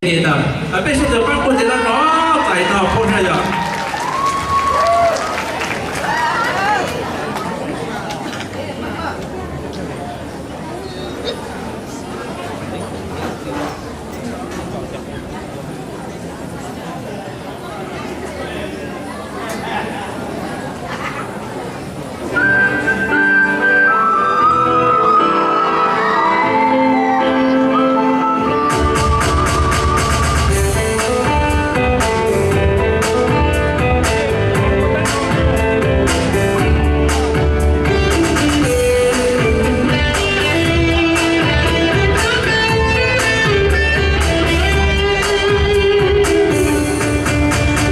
ntawd, peb sawv daws pab puag tim no rov txais tau phooj ywg yom.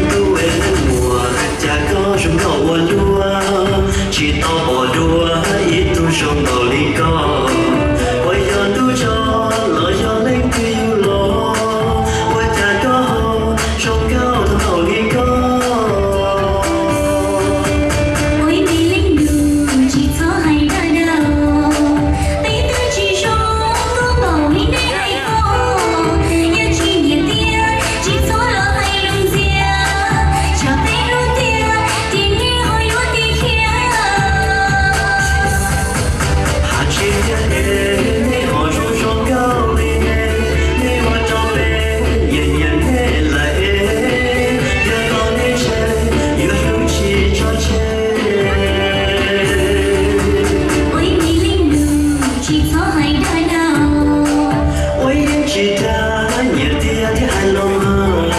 Ntuj es leej muam, cas koj zoo nkauj ua luaj, tsis tau pom dua ib tug zoo nkaus li koj. Puas yog ntuj tso los yog leej twg yug los, ua cas koj ho zoo nkauj tau nkaus li koj. Ua ib me leej nus tsis txhob hais dag dag, peb twb tsis zoo tuaj npaum li nej hais ko. Yog tsis nyiam tiag tsis txhob los hais lus ntxias, tsam peb hlub tiag ces nej ho yuav tim khiav. Hais tsis tiag es nej ho zoo zoo nkauj li ne, nej ua rau peb nyiam nyiam nej lawm es, yog tau nej ntshe yuav hlub tsis tso tseg. Ua ib me leej nus tsis txhob hais dag dag, ua yeej tsis dag, nyiam tiag thiaj hais los mas,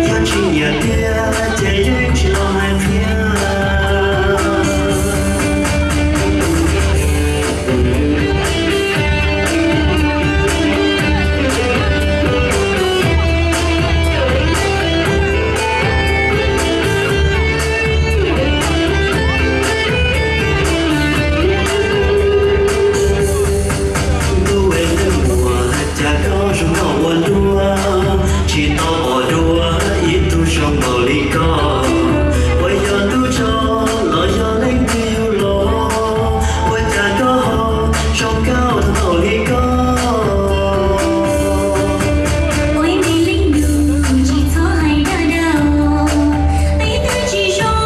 yog tsis nyiam tiag ces yeej tsis los hais qhia. Ntuj es leej muam, cas koj zoo nkauj ua luaj, tsis tau pom dua ib tug zoo npaum li koj. Puas yog ntuj tso los yog leej twg yug los, ua cas koj ho zoo nkauj tau npaum li koj. Ua ib me leej nus tsis txhob hais dag dag, peb twb tsis zoo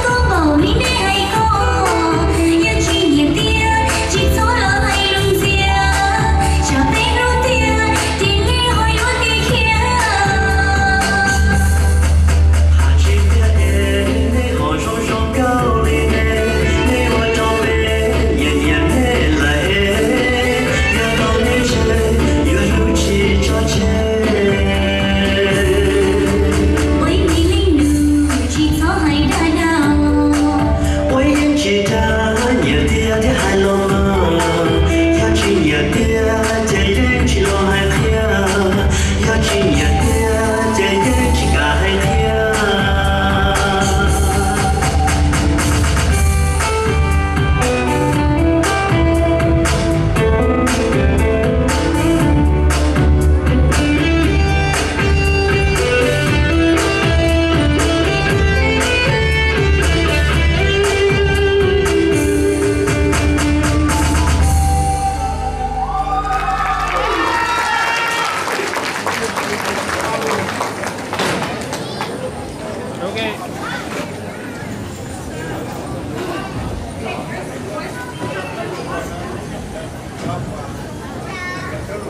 tuaj npaum li nej hais ko. Yog tsis nyiam tiag tsis txhob los hais lus ntxias, tsam peb hlub tiag ces nej ho yuav tim khiav. Hais tsis tiag es nej ho zoo zoo nkauj li ne, nej ua rau peb nyiam nyiam nej lawm es, yog tau nej ntshe yuav hlub tsis tso tseg. Ua ib me leej nus tsis txhob hais dag dag, ua yeej tsis dag, nyiam tiag thiaj hais los mas, yog tsis nyiam tiag ces yeej tsis los hais qhia, yog tsis nyiam tiag ces yeej tsis kam hais qhia.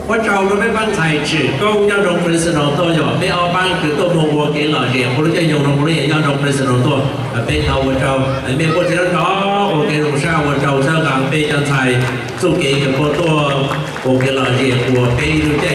Ua tsaug rau peb pab ntxhais tsim koob nyob rau Fresno tuaj, yog peb ob pab kws tuaj moog ua kev lom zem ua lub caij nyoog rau lub nyob rau Fresno tuaj, peb thov ua rau mej puab txhia rov ua kev zoo sab ua rau txhawb nqa peb cov ntxhais txuj kev kws puab tuaj ua kev lom zem ua peb ib lub caij